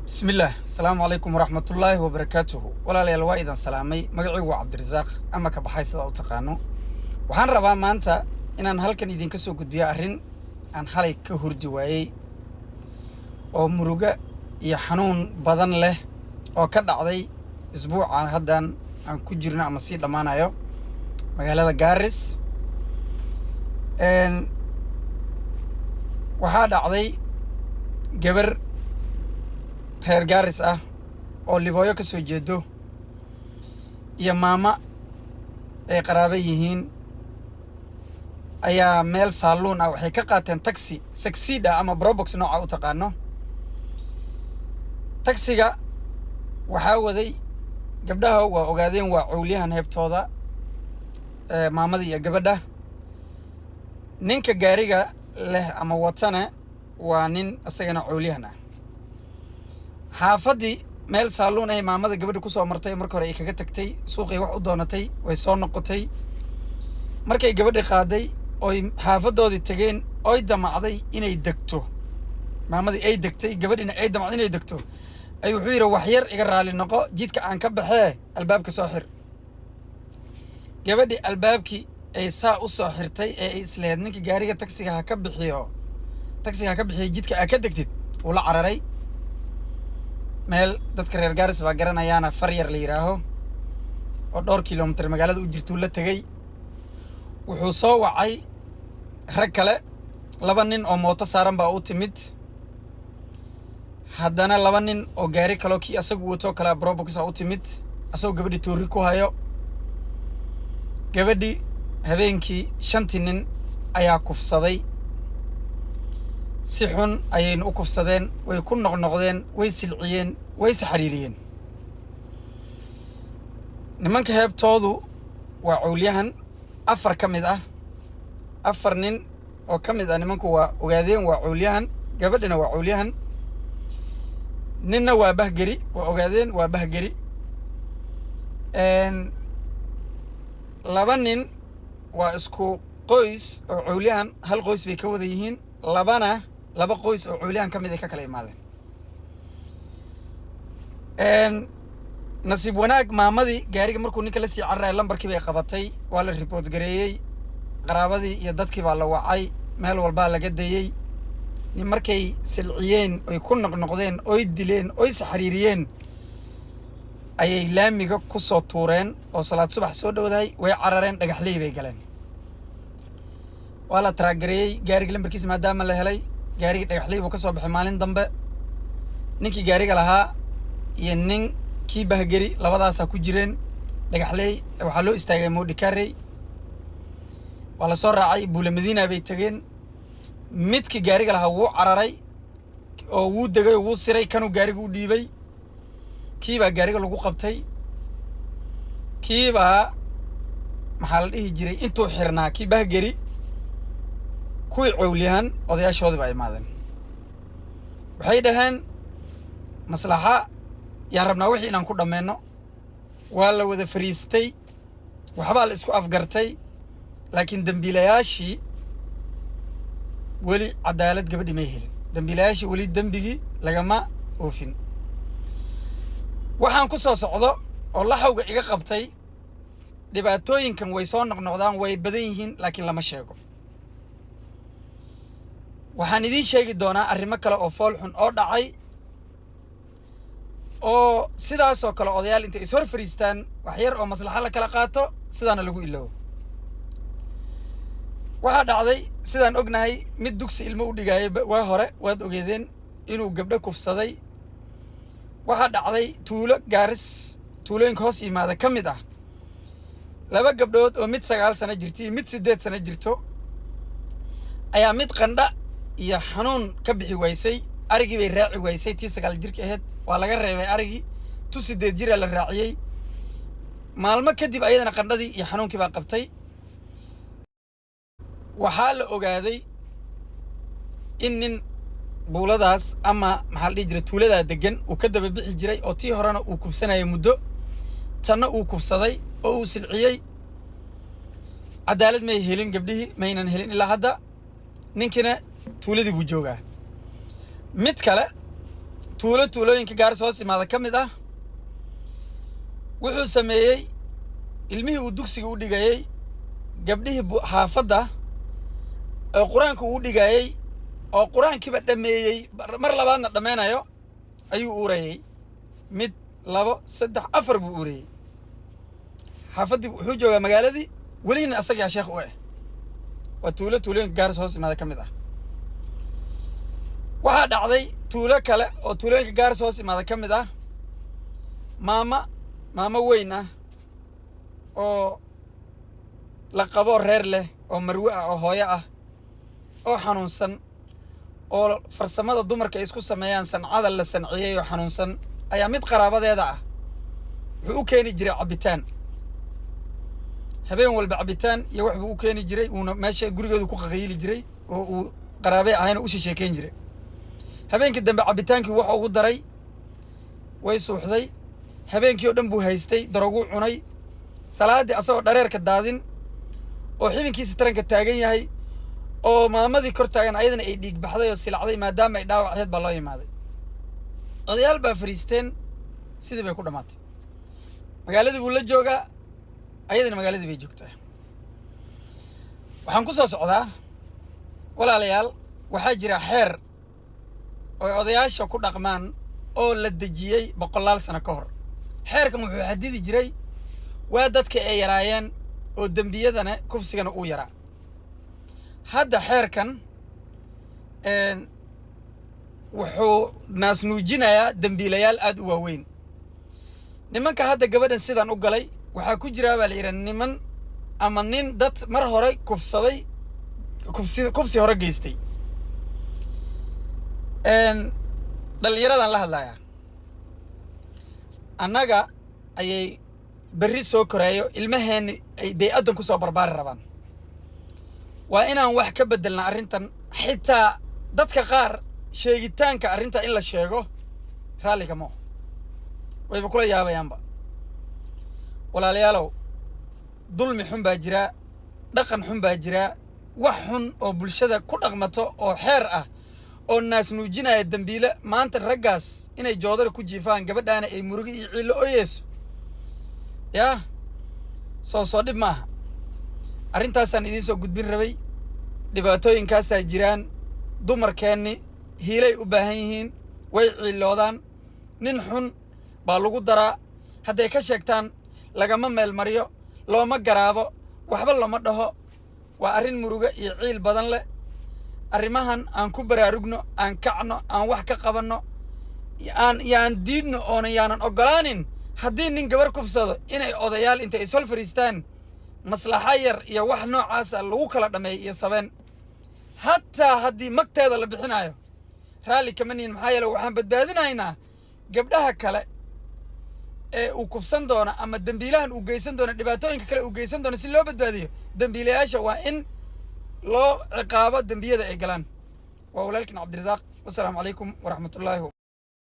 Bismillaah, asalaamu calaykum waraxmatullaahi wabarakaatuhu. Walaalayaal, waa idan salaamay. Magacaygu waa Cabdirasaaq ama ka baxay sidaa u taqaano. Waxaan rabaa maanta inaan halkan idinka soo gudbiyo arrin aan xalay ka hurdi waayey oo muruga iyo xanuun badan leh oo ka dhacday isbuucan haddan aan ku jirno ama sii dhammaanayo magaalada Gaaris. Waxaa dhacday gabar reer Gaaris ah oo Libooyo ka soo jeedo iyo maama ay qaraabo yihiin ayaa meel saaluun ah waxay ka qaateen taxi saxida ama Probox nooca u taqaano. Taxiga waxaa waday gabdhaha waa Ogaadeen, waa cowlyahan heebtooda, maamada iyo gabadha. Ninka gaariga leh ama watana waa nin isagana cowlyahan ah. Xaafaddii meel saaluun ahay maamada gabadha kusoo martay. Marka hore ay kaga tagtay suuqay wax u doonatay, way soo noqotay. Markay gabadhi qaaday oy xaafadoodii tageen oy damacday inay degto, maamadii ay degtay, gabadhina ay damacday inay degto, ay wuxuu yidhi, "Wax yar iga raali noqo, jidka aan ka baxee, albaabka soo xir." Gabadhi albaabkii ay saa u soo xirtay ee ay islehed ninka gaariga taksiga ha ka bixiyo, taksiga ha ka bixiyo, jidka aa ka degtid, wuu la cararay. Meel dadka reer Gaaris baa garanayaana, far yar la yidhaaho oo dhowr kilomitir magaalada u jirtuu la tegey. Wuxuu soo wacay rag kale, laba nin oo mooto saaran baa u timid. Haddana laba nin oo gaari kaloo kii asagu watoo kalea Proboxa u timid, asagoo gabadhi toorri ku hayo. Gabadhi habeenkii shantii nin ayaa kufsaday. Si xun ayayna u kufsadeen, way ku noqnoqdeen, way silciyeen, way saxariiriyeen. Nimanka heebtoodu waa cowlyahan, afar ka mid ah, afar nin oo ka mid ah nimanku waa Ogaadeen, waa cowlyahan, gabadhina waa cowlyahan, ninna waa Bahgeri, waa Ogaadeen, waa Bahgeri. Laba nin waa isku qoys oo cowlyahan, hal qoys bay ka wada yihiin. Labana laba qoys oo cowlyahan ka mid ay ka kala imaadeen. Nasiib wanaag, maamadii gaariga markuu ninka la sii cararaya lambarkii bay qabatay. Waa la report gareeyey, qaraabadii iyo dadkii baa la wacay, meel walbaa laga dayey. Nin markay silciyeen oy ku noqnoqdeen oy dileen oy saxariiriyeen ayay laamiga ku soo tuureen oo salaad subax soo dhowdahay. Way carareen, Dhagaxley bay galeen. Waa la track gareeyey gaariga lambarkiisa. Maadaama la helay, gaarigii Dhagaxley buu ka soo baxay maalin dambe. Ninkii gaariga lahaa iyo nin kii Bahgeri labadaasaa ku jireen Dhagaxley. Waxaa loo istaagay Moodhikarey, waa lasoo raacay, Buula Madiina bay tegeen. Midkii gaariga lahaa wuu cararay oo wuu degay oo wuu siray. Kanuu gaariga u dhiibay, kiibaa gaariga lagu qabtay. Kiibaa, maxaa la dhihi jiray, intuu xirnaa kii Bahgeri, kuwii cowlyahan odayaashoodii baa imaadeen. Waxay dhaheen, "Maslaxa yaan rabnaa wixii inaan ku dhammeenno." Waa la wada fariistay, waxbaa la isku afgartay, laakiin dembiilayaashii weli cadaalad gabadhi may helin. Dembiilayaashii weli dembigii lagama oofin. Waxaan ku soo socdo oo laxawga iga qabtay, dhibaatooyinkan way soo noqnoqdaan, way badan yihiin, laakiin lama sheego. Waxaan idiin sheegi doonaa arrimo kale oo fool xun oo dhacay oo sidaasoo kale odayaal intay is hor fariistaan wax yar oo maslaxa la kala qaato, sidaana lagu iloobo. Waxaa dhacday, sidaan ognahay, mid dugsi ilmo u dhigaayay waa hore waad ogeedeen inuu gabdho kufsaday. Waxaa dhacday tuulo Gaaris tuulooyinka hoos yimaada ka mid ah, laba gabdhood oo mid 9 sano jirto iyo mid 8 sano jirto ayaa mid qandha iyo xanuun ka bixi waysay. Arigii bay raaci waysay. Tii 9 jirka ahayd waa laga reebay arigii, tu 8 jiraa la raaciyey. Maalmo kadib ayadana qandhadii iyo xanuunkii baa qabtay. Waxaa la ogaaday in nin buuladaas ama, maxaa la dhihi jiray, tuuladaa degan uu ka daba bixi jiray oo tii horena uu kufsanayay muddo, tanna uu kufsaday oo uu silciyey. Cadaalad may helin gabdhihii, maynan helin ilaa hadda. Ninkiina tuuladii buu joogaa. Mid kale Tuulo tuulooyinka Gaarisa hoos imaada ka mid ah wuxuu sameeyey ilmihii uu dugsiga u dhigayey, gabdhihii xaafadda oo qur-aanka uu dhigayey oo qur-aankiiba dhameeyey, mar labaadna dhammaynayo ayuu uurayey. Mid, labo, saddex, afar buu uurayey. Xaafaddii wuxuu joogaa, magaaladii welina asagaa sheekh u ah. Waa tuulo tuulooyinka Gaaris hoos imaada ka mid ah. Waxaa dhacday tuulo kale oo tuulooyinka Gaaris hoos imaada ka mid ah, maamo weyn ah oo la qabo, reer leh, oo marwe ah, oo hooyo ah, oo xanuunsan, oo farsamada dumarka ay isku sameeyaan sancada la sanciyey oo xanuunsan, ayaa mid qaraabadeeda ah wuxuu u keeni jiray cabitaan habeen walba. Cabitaan iyo wax buu u keeni jiray, uuna meesha gurigeedu ku qaqayili jiray oo uu qaraabey ahayna u shisheekeyn jiray. Habeenkii dambe cabitaankii wax ugu daray, way suuxday. Habeenkii oo dhan buu haystay, daroguu cunay. Salaaddii asagoo dhareerka daadin oo xibinkiisa taranka taagan yahay oo maamadii kor taagan, ayadana ay dhiig baxday oo silacday maadaama ay dhaawaceed, baa loo imaaday. Odayaal baa fariisteen, sidii bay ku dhammaatay. Magaaladii buu la joogaa, ayadana magaaladii bay joogtaa. Waxaan ku soo socdaa, walaalayaal, waxaa jira xeer oy odayaasha ku dhaqmaan oo la dejiyey boqolaal sano ka hor. Xeerkan wuxuu xadidi jiray waa dadka ay yaraayeen oo dembiyadana kufsigana uu yaraa. Hadda xeerkan wuxuu naasnuujinayaa dembiilayaal aad u waaweyn. Nimanka hadda gabadhan sidan u galay waxaa ku jiraa, baa la yidhaha, niman ama nin dad mar hore kufsaday, kufsi hore geystay. Dhallinyaradan la hadlayaa, annaga ayay berri soo koreeyo, ilmaheenni ay bey-addan ku soo barbaari rabaan. Waa inaan wax ka beddelna arrintan. Xitaa dadka qaar sheegitaanka arrinta in la sheego raalliga ma oho, wayba kula yaabayaanba. Walaalayaalow, dulmi xun baa jiraa, dhaqan xun baa jiraa, wax xun oo bulshada ku dhaqmato oo xeer ah oo naas nuujinaya dembiile. Maanta raggaas inay joodari ku jiifaan, gabadhaana ay murugo iyo ciillo oyeyso, yaa soo dhib ma aha. Arrintaasaan idiin soo gudbin rabay. Dhibaatooyinkaasaa jiraan. Dumarkeenni hiilay u baahan yihiin, way ciiloodaan. Nin xun baa lagu daraa. Hadday ka sheegtaan lagama meel mariyo, looma garaabo, waxba looma dhaho. Waa arrin murugo iyo ciil badan leh. Arrimahan aan ku baraarugno, aan kacno, aan wax ka qabanno, aan yaan diidno oonan yaanan oggolaanin haddii nin gabar kufsado inay odayaal intay ishol fariistaan maslaxa yar iyo wax noocaasa lagu kala dhameeyo iyo sabeen. Hataa haddii magteeda la bixinayo raalli kama nihin. Maxaa yeele, waxaan badbaadinaynaa gabdhaha kale ee uu kufsan doono ama dembiilahan uu geysan doono, dhibaatooyinka kale uu geysan doono. Si loo badbaadiyo dembiilayaasha, waa in loo ciqaabo dembiyada ay galaan. Waa walaalkiin Cabdirasaaq. Wasalaamu calaykum waraxmatullaahi.